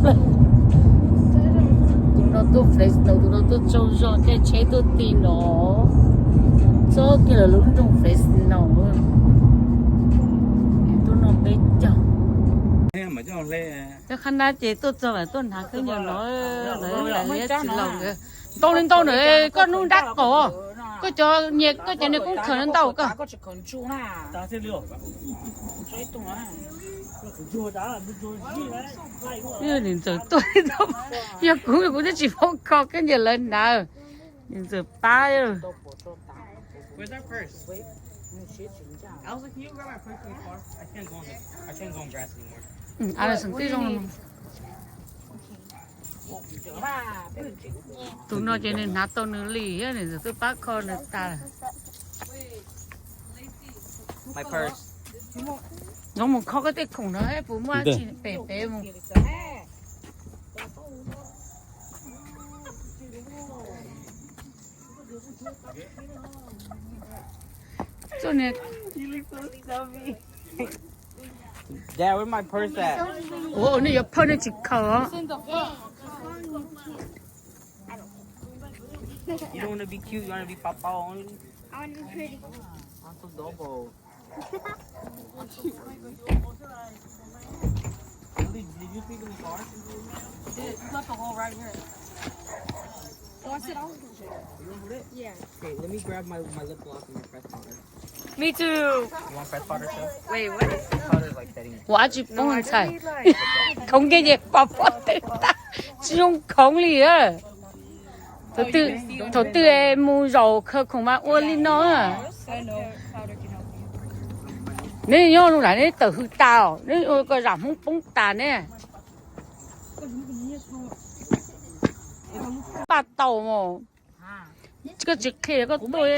Tus no tuaj Fresno, tus no tuaj tsaug zog, caij tsheb tuaj ti no, txog kiag lawv lub nroog Fresno. Tuaj no peb caug. Cov qhab nab ces tuaj txog lawm tuaj hnav khaub ncaws no, lawv tsis laus nkawd. Ntau li ntau na, koj hnub nrab qaum, koj cov nyias, koj cov niag koob khaws ntau koj. Niam ntxawm tuaj, yog kuv kuv twb tsis paub kho khaub ncaws lawv hnav. Niam ntxawm pab. Tus no ces nws hnav tau nws li thiab, niam ntxawm twb pab kho nws tas. Zoo mus kho koj tej khoom no puas muaj dab tsi pem pem mus. Dad, where my purse at? Ua nej yuav phawj nej tsis khaws os. You don't want to be cute, you want to be papa only? I want to be pretty. I'm so double. Did you sleep in the car? Dude, you left a hole right here. Oh, I said I was gonna. You don't hold it? Yeah. Okay, let me grab my, my lip gloss and my press powder. Me too. You want press powder too? Wait, what? Press powder is like setting. Ua tsis poob ntxhais. Khoov nkeeg ces pom pob tw tag, tsis zoo khoov li. Thaum twg mus zaum khaws khoom mas ua li no. Neb nyob zoo nram neb tawm hws tas os, neb ua kom zam Hmoob poob tas ne. Paj tau mas. Koj tsis qhia koj tuaj.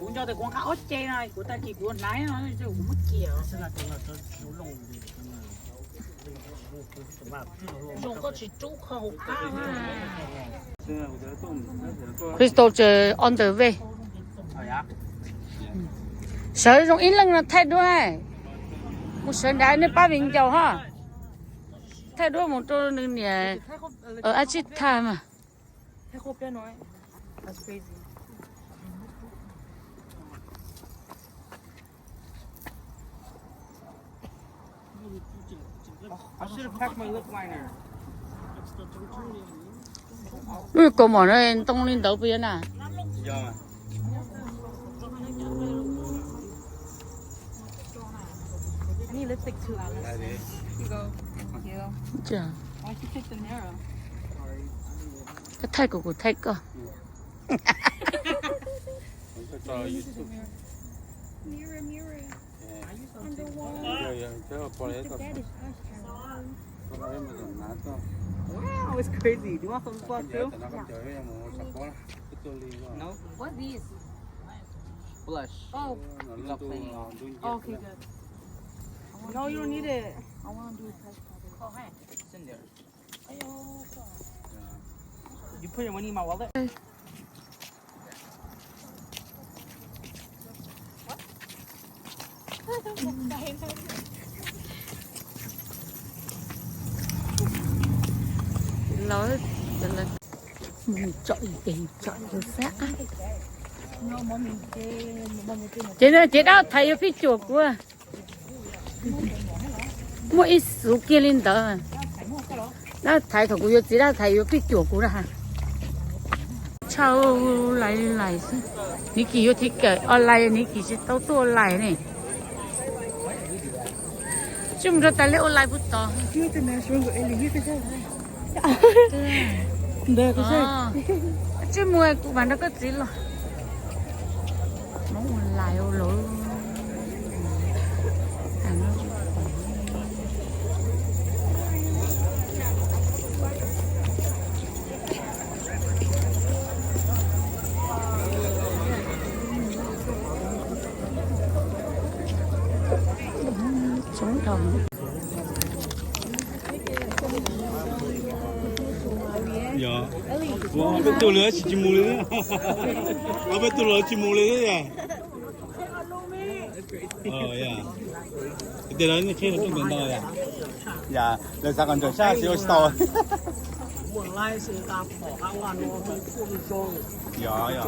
Kuv nco tias kuv nqa ob ce no, kuv tag kis kuv hnav no, kuv muab cia. Zoo koj tsis rub kho hauv qab na. Crystal on the way. Sawv zoo ib leeg no thaij duab. Mus sawv nrad nej pab viv ncaus ho. Thaij duab mus rau nws niam. Ab tsib thaj mas. Lub kaus mom no ntoo li ntawd puas yog na? Koj thaij kuv, kuv thaij koj. Wow, it's crazy. Do you want some spot too? No? What's this? Blush. Oh. It's not playing on. Oh, okay, good. No, you don't need it. I want to do a press cover. It's in there. You put your money in my wallet? Los, ces no ces dab thaiv yuav pib cuam kuv. Muaj ib xuv kiag li ntawd. Dab thaiv thaum kuv yuav txiv dab thaiv yuav pib cuam kuv na. Tshaj, lais lais xwb. Nws kis yuav thib kawm online, nws kis tsis tau tuaj online ne. Tsis mus rau tas li online puag tod. Tsis mus, kuv mam nrog koj txiv los. Hmoob online lawm. Yog, ob peb tug los tsis mus li, ob peb tug los tsis mus li thiab yog. Tej no nej qhib rau rooj ntawm no yom. Yog lawv xav kom nrawm sab tsis ua tsis tau. Yog, yog.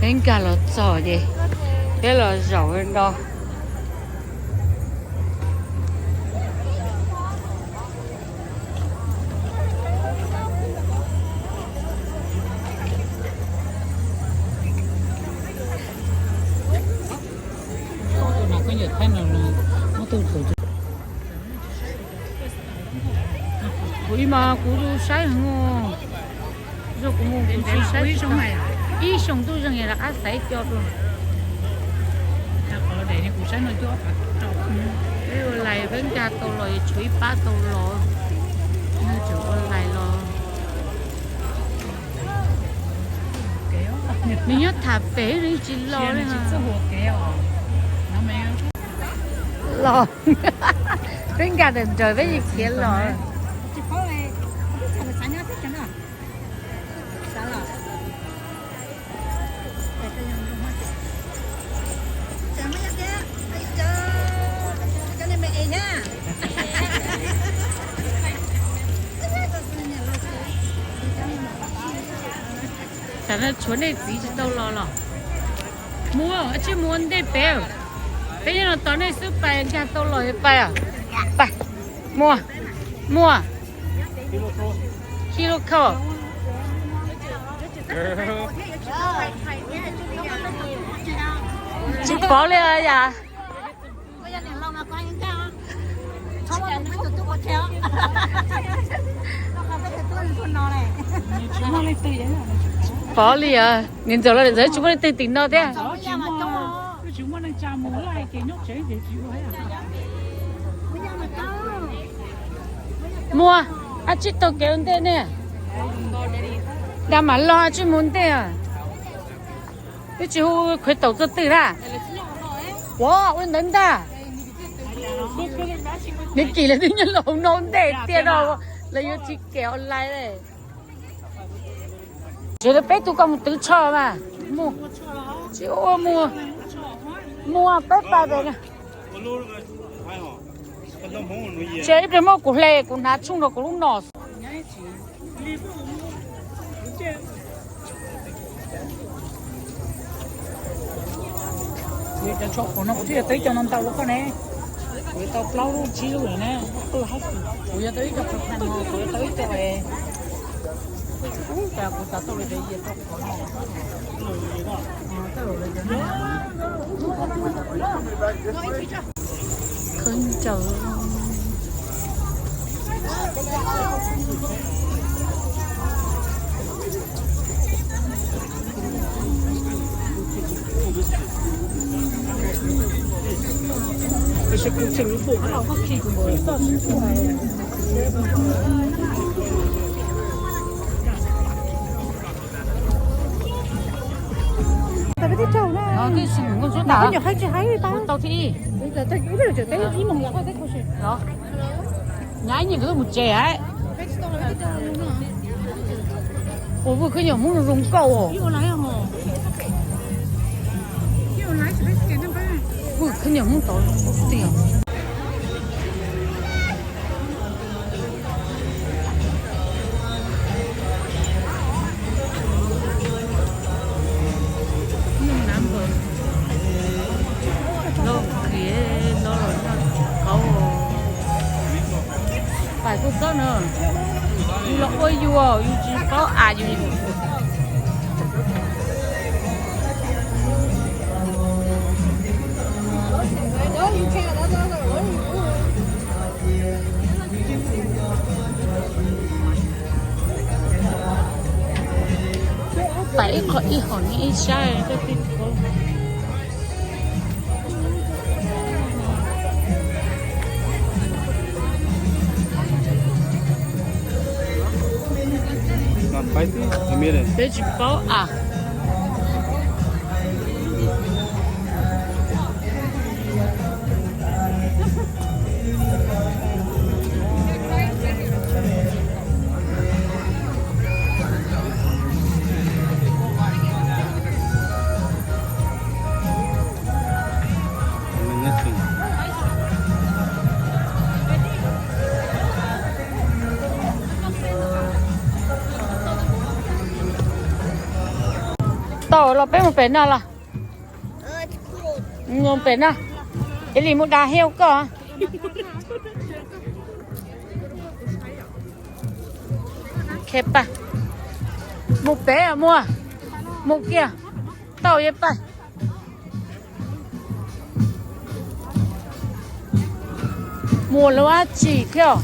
Peb nkag los txog ces peb los zaum nro. Kuv ib mas kuv saib heev, kuv mus kuv tsis saib, ib xyoo tuaj zeeg es rov qab xaiv co dua. Ua lais peb nkag tau los es tshuav ib pab tau los, tseem ua lais los. Nws nyob tham pem nws tsis los li. Los, peb nkag ntawm nraws peb yeej khiav los. Tam no tshuav nej txiv tsis tau los los? Muaj, tsij mus ua ntej pem. Peb nyob no tos nej xwb, pais nkag tau los pais. Pais, muaj, muaj. Hero call. Tsis pom li yam. Pom li os, niam ntxawm los niam ntxawm tsis muaj leej twg tim no thiab. Muaj, ab tsib taug kev ua ntej ne. Dag mam los tsij mus ntej. Twb tsis hu Khuav Taum txog twg na. Ua ua ntawd ntag. Nws kim lawv twb nyob los no ntej tiag no, lawv yuav tsis kem online li. Tsev peb tug koj mus twv tsho mas. Mus, tsis ua mus. Muaj peb pais pem na. Tsev ib pliag muab kuv hle, kuv hnav tshooj rau kuv lub no. Cov tsho qhuav no kuv twb yuav tau ib co no ntau rau koj ne. Kuv yuav tau plaub lub tsib lub lawm ne. Kuv yuav tau ib co qhuav qhuav no, kuv yuav tau ib co es. Ub, cas kuv xav tau li tias yias tau qhuav no. Khawb ncaws. Twb tsis mus kuj tsuab tas. Tau thib ib. Nyab ib nyuag nkawd twb mus tsev hais. Ua, vwj khwb nyuam Hmoob zoo zoo nkauj os. Vwj khwb nyuam Hmoob tod zoo nkauj tiag. Loj kiag no los noj qaub. Pais kuj txob na. Yus los ua yus, yus tsis paub as yus. Pais ib qho ib hom ni ib sab. Peb tsis paub a. Tau los peb mus pem no los. Mus pem no. Cia li mus da heo koj. Mus pem muag. Mus kiag. Tau yeej pais. Mus lawv ua dab tsi thiab?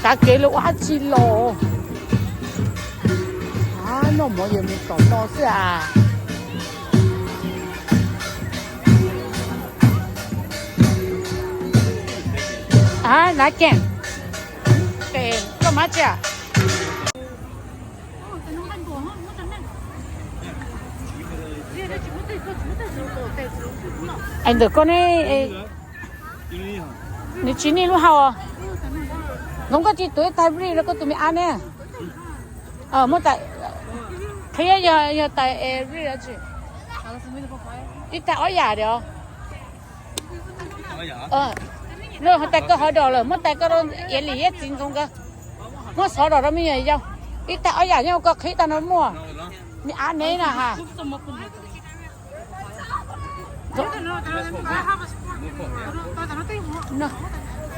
Xav kev lawv ua dab tsi los. Noj mov yog mus tom no xwb as. Nav kees, koj mas tsi. Ntawm koj ne, nws tsis nej lub hau. Zoov koj tsis tuav ib tais bri rau koj tus me ab ne. Muab tais, qhia yog, yog tais bri dab tsi. Ib tais ob yam diam. Lawv ho tais koj hov dos lawm, muab tais koj rau Iab Lis thiab txiv Ntxoov nkawd. Muab xov dos rau me nyuam yaus. Ib tais ob yam nyob koj qhib tag no muaj. Me ab neb na ha.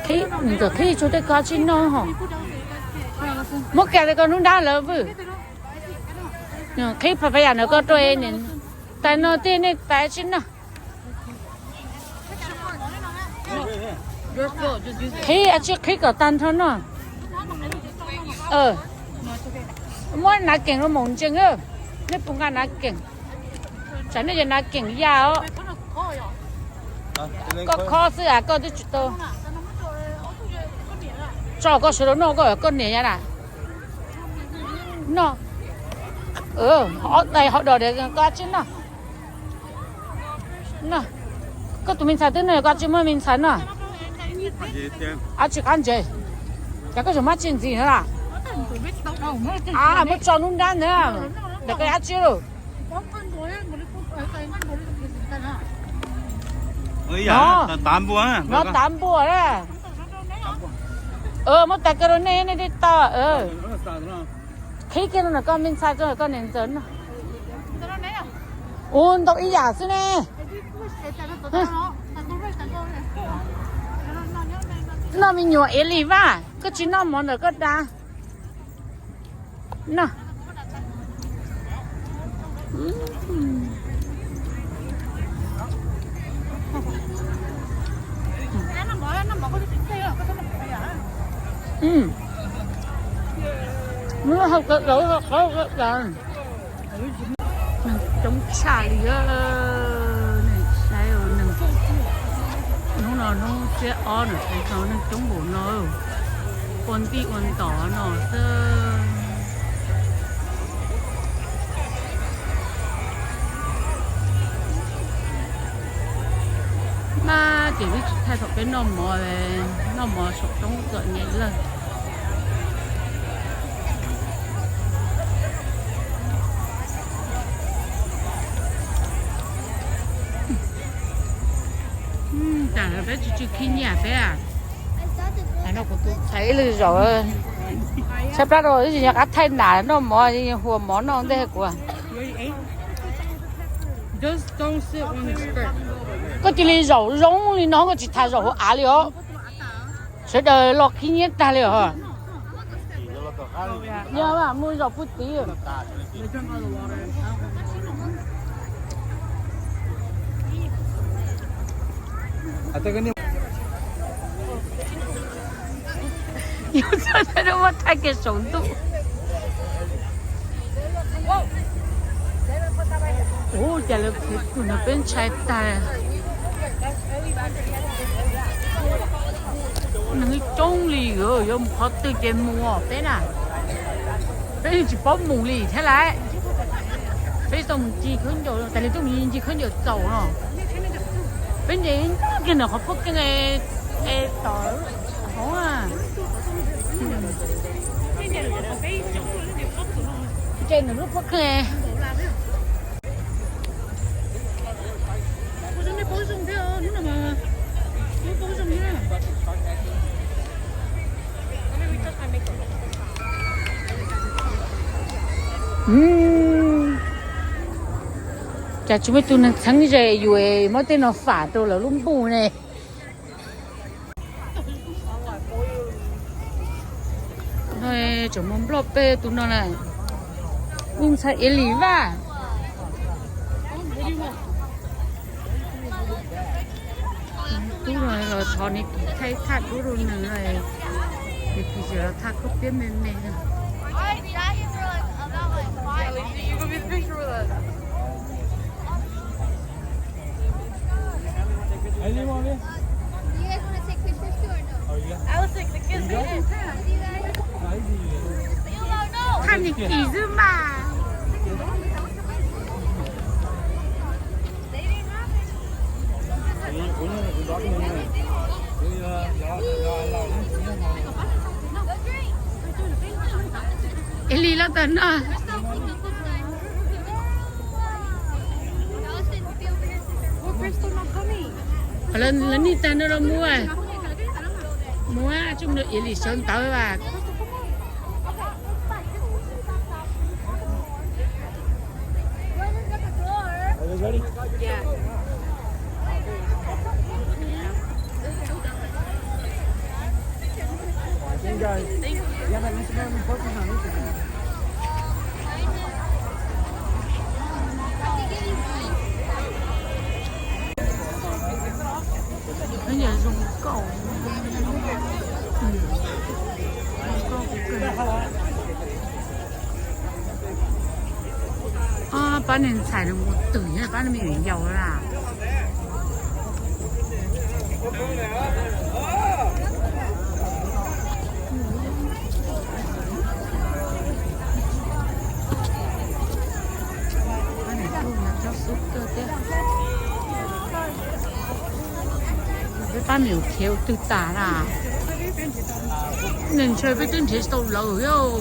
Qhib, nkawd qhib tsuag tej koj tsis noj ho. Muab kiag li koj hnub nrab lawv vwj. Qhib pab yam ntawm koj rau es tais no tej nej tais tsis noj. Qhib, tsis qhib kom tag nrho no. Muab nav kees rau maum ntsees, nej puas nqa nav kees? Tsam nej yog nav kees yaj os. Koj khob xwb as koj twb tsis tau. Tso koj sawv daws noj koj, koj niam yaj na. Noj, ob tais hov dos diam koj tsis noj. Koj tus me ntxhais twb noj, koj tsis muaj me ntxhais noj. Ab tsis qab ntses, cas koj tseem muab tsis ntxiv no las. Muab tso hnub nrab ntawd, ntawm koj ab tsi lawm. No tav npua na. Muab tais koj rau nej, nej thiaj tau. Qhib kiag no koj me ntxhais rau koj niam ntxawm noj. Ua ntau ib yam xwb ne. Noj me nyuam Iab Lis Vaj, koj tsis noj mov ntawm koj da. Noj. Muab hau kawg, hau qhov kawg. Neeg coob tshaj li, nej saib, hnub no hnub xiab ob na, neeg coob npaum no, ua ntij ua ntov no xwb. Maj ces twb tsis thaij thaum peb noj mov, noj mov saum roob txom nyem lawm. Peb tsis tsw khib nyiaj peb. Kuv tus ntxhais ib lwg zaum, tshaib plab rau ib tsis nco qab thaij nas noj mov, huas mov noj ntej kuv. Koj cia li zaum zoo li no koj tsis tas zaum hauv av li os. Sawv daws los khib nyiab tag li os. Yog mus zaum puag tid. Yus txhob muab thaij kiag saum ntuj. Ua cas lawv phem kawg no peb ntshai tag. Neeg coob li, yuav mus qhov twg ces mus os peb na. Peb yeej tsis paub mus li thiab lawm. Peb tau mus ncig khaub ncaws, tas li tuaj mus ncig khaub ncaws txaus no. Peb nce kiag ntawm qhov phuaj keej es tom hauv. Nce ntawm lub phuaj keej. Cas tsis muaj ib tug neeg txheeb ze yus es muab tej no fam rau lawv lub npuj ne. Tseem muaj nplog peb tus no na, me ntxhais Elis Vaj. Tub no los thov nws kis thaij thaj dub rau nws, nws kis tseem los thaj khaub piab me me. Thaj nws kis xwb mas. Elis los tawm no. Lawv nij tag no los mus, mus tsuj mus rau Elis sawv ntawd as. Nws zoo nkauj, zoo nkauj kawg. Pab niag ntxhais no mus twm thiab pab niag me nyuam yaus lawm. Pab niam tub no tsob xub kawg thiab. Peb pab me nyuam khiav ua twg tas na. Nws ntshe peb twb nrhiav tsis tau lawv thiab.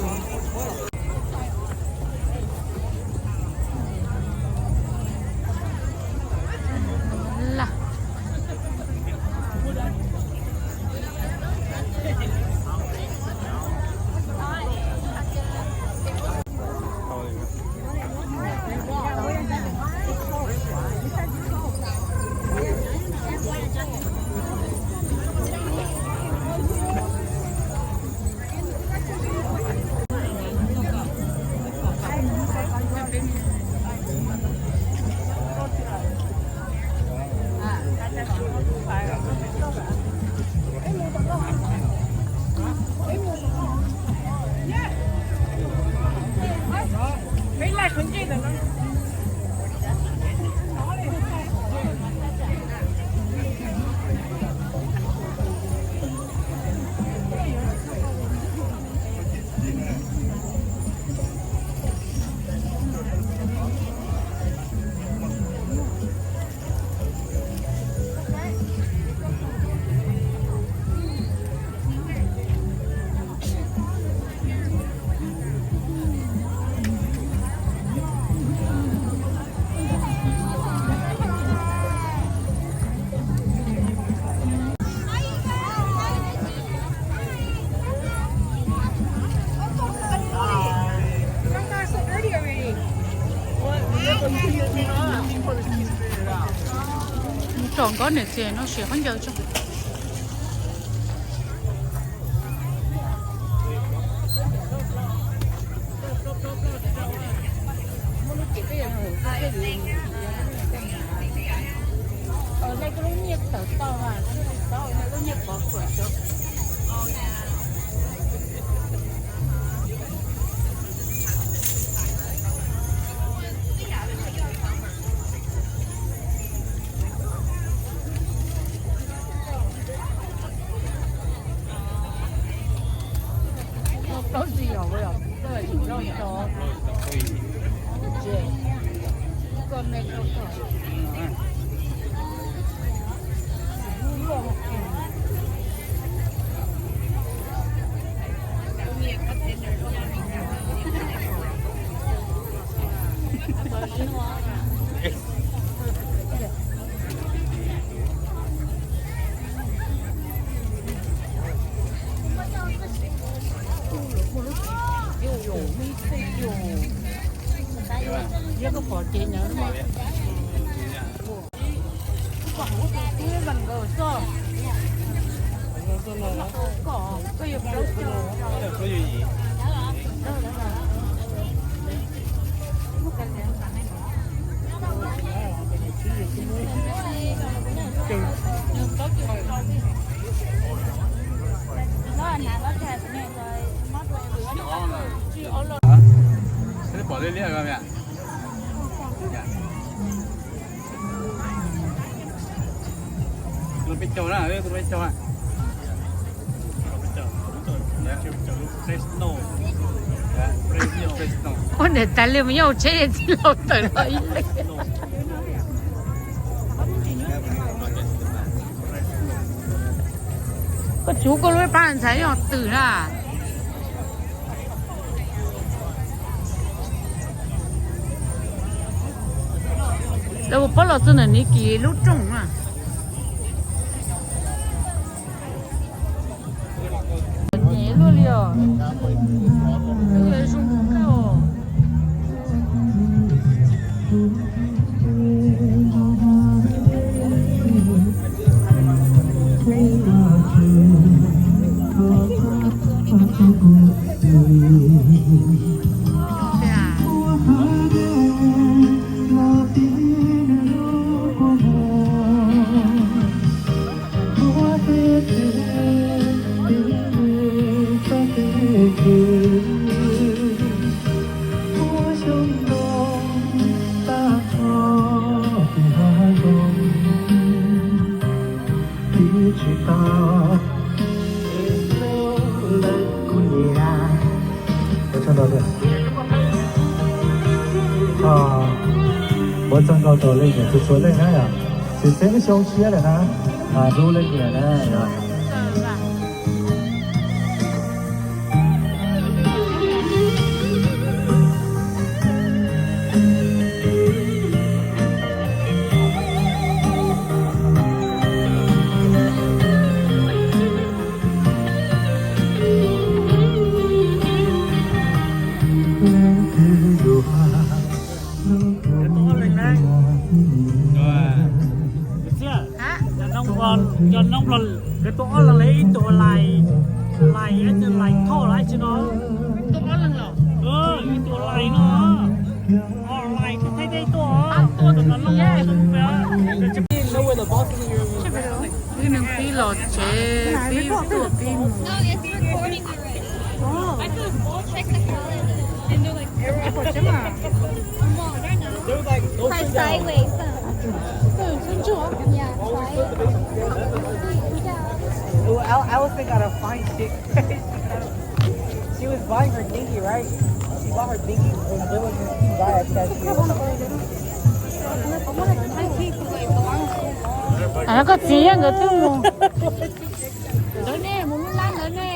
Tsom nkob niam txiv no siv khaub ncaws tso. Peb caug na, peb caug na. Ua niam tais li mus nyob hauv tsheb txij laus tawm los ib leeg. Koj tsuv koj lub pab ntxhais yog twm na. Lawv ua pob los txog ntawm Niv Kis lub rooj na. Nyem luaj li os. Zoo kawg os. Muab txog nkauj rau leej niam txhua txhua leej na yom. Tsis xeeb xyoo tshiab lawm na, mas hlub leej niam na yom. Cov noob los nkawd tuaj ob leeg li, ib tug lais, lais, lais thoj los tsis no. Ib tug lais no, lais thiab Thaib Teb tuaj. Wb neeg pib los tsev, pib tuaj pib mus. Sideways. Yeah, try it. Ooh, Al-, Allison got a fine chick. She was buying her dinghy, right? She bought her dinghy and they were gonna buy a cashier. Koj txiv nkawd twb mus. Ntawd ne, mus lub lab ntawd ne.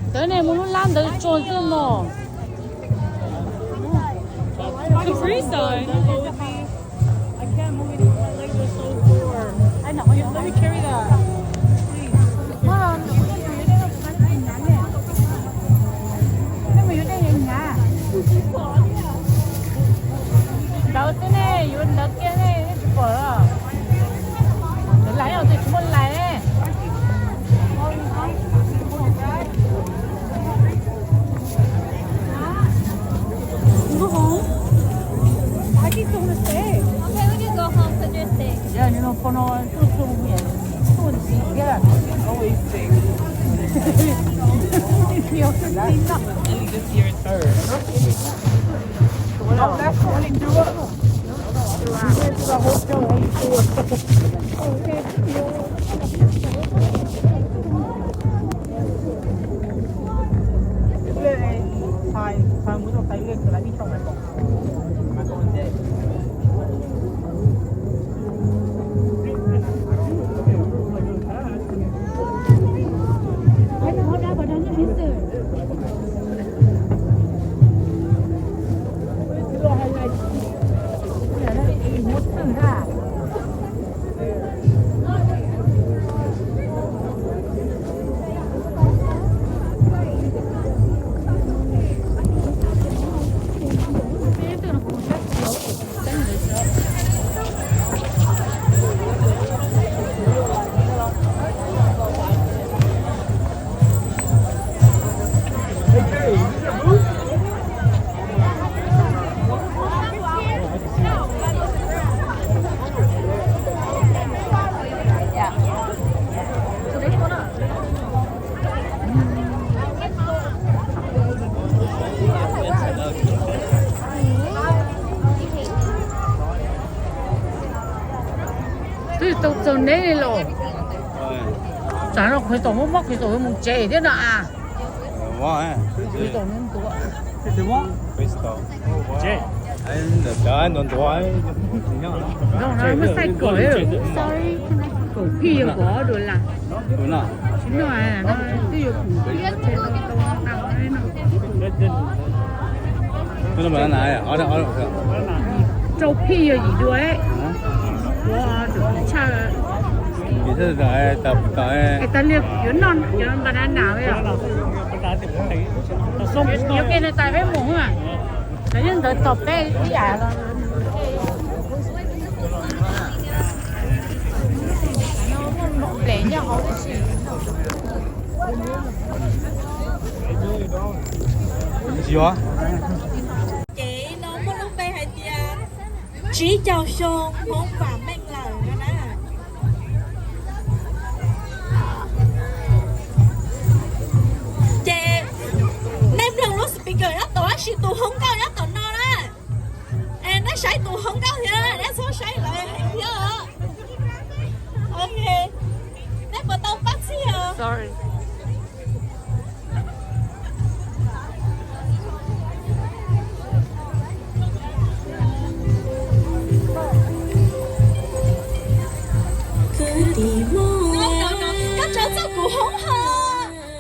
Ntawd ne, mus lub lab ntawd tsuag xwb no. Capri Sun. I can't move it. My legs are so sore. Let me carry that. Please. Ntawd xwb ne, yuav ntawd kiag ne, tsis pom los. Ntawd lais os, twb tsis muaj lais ne. Go home. I just want to stay. Okay, we can go home, so just stay. Yeah, you know, for now, too soon here. Too soon here. Always stay. You're fifteen now. This year is her. Oh, that's when he grew up. We went to the hotel and he threw up. Okay. Twb tau txog neb li los. Tsam no Crystal muab mob Crystal mus tsev thiab no a. Crystal ntuav. Muab saib kawm, kawm phij yog kawm ob dua las. Tsis no, twb yuav kawm. Rau phij yog yim dua. Ua tshaj. Es tas li yuav noj cov banana os. Yuav ke no tas peb mus a. Cov yeej ntawd tos peb ib yam los. Ces no muaj lub npe hais tias tsib caug xyoo Hmoob vam meej lawm no na. Ces nej mloog lub speaker nyob tod tab sis tus hluas nkauj nyob tom no na. Es nej saib tus hluas nkauj thiab, nej txhob saib lawv thiab os. Ok, nej puas tau pab txhij os? Koj tso txog kuv hoob ho.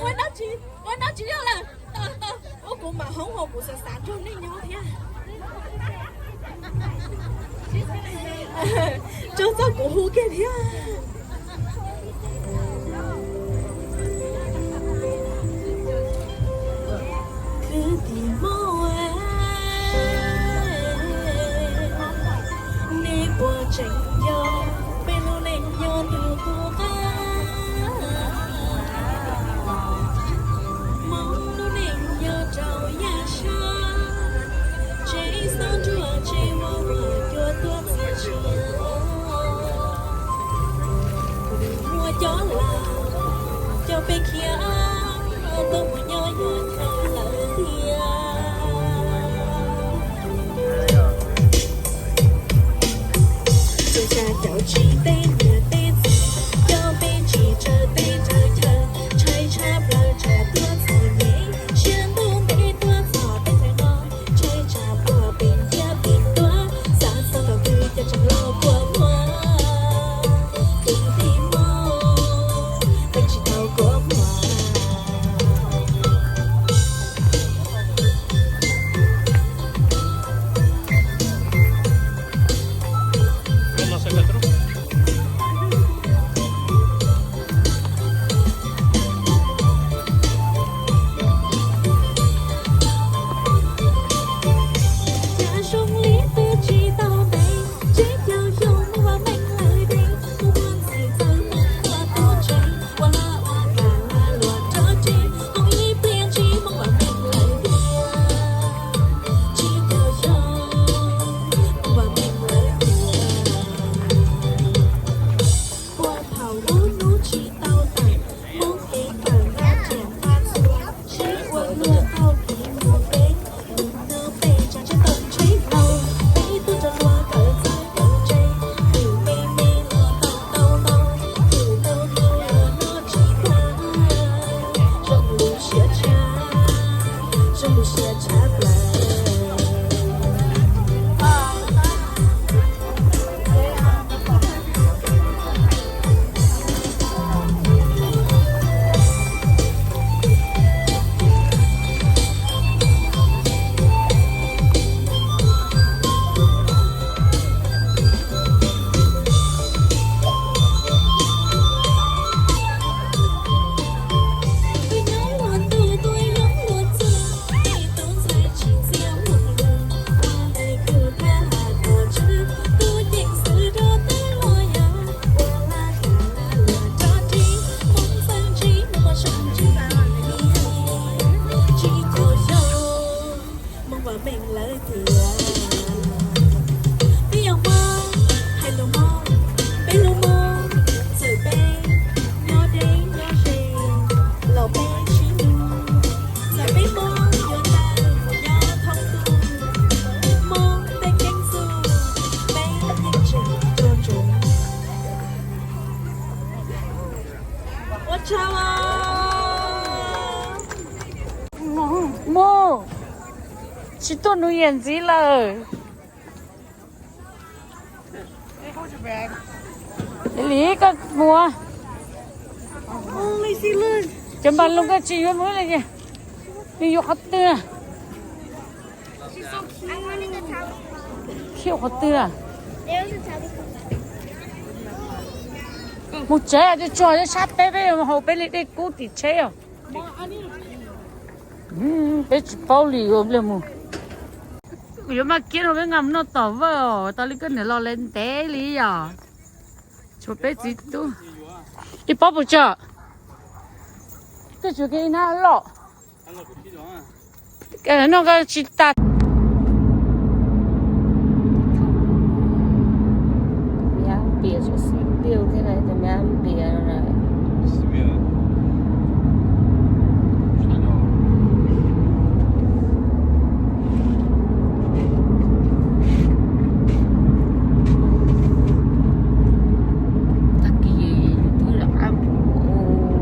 Ua dab tsi, ua dab tsi yog lawm. Ua kuv mam hoob ho kuv xav xav nrog nej nyob thiab. Tso txog kuv hu kiag thiab. Kwv tij Hmoob, nej puas tseem nco peb lub neej nyob ntawm qub qab? Hmoob lub neej nyob rau yaj sab, tsev xob ntsuab tsev vauv, cua tuaj txias tsias. Peb yog Hmoob, hais lus Hmoob, peb hlub Hmoob, txawm peb nyob deb nyob ze, los peb sib hlub. Txawm peb Hmoob yuav tawg mus nyob thoob ntuj, Hmoob tej keeb txuj peb yeej tseem tuav ntsoov. Ua tsaug os. Mus, tsis tuaj nuv yam ntxiv lawm. Li koj mus, cov npas lus koj tsis yuav mus li, nws yuav qhov twg? Khiav qhov twg? Mus tsev, tsuag tsuag sab peb, peb haus peb li dej kub tim tsheb os. Peb tsis paub li, ua pliag mus. Yuav maj kiab no peb nqa mus noj tom Vwj os, tas li koj niam los lawv ntev li yom. Tshuav peb txiv tub. Ib pob puas tsawg? Koj tsuav kiag ib hnab loj. Noj koj tsis tas. Mab npias, xib piaj thiab na, tus mab npias no na. Tag kis yus twb rov qab mus,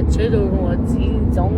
tsheb rau ua txiv ntxoov.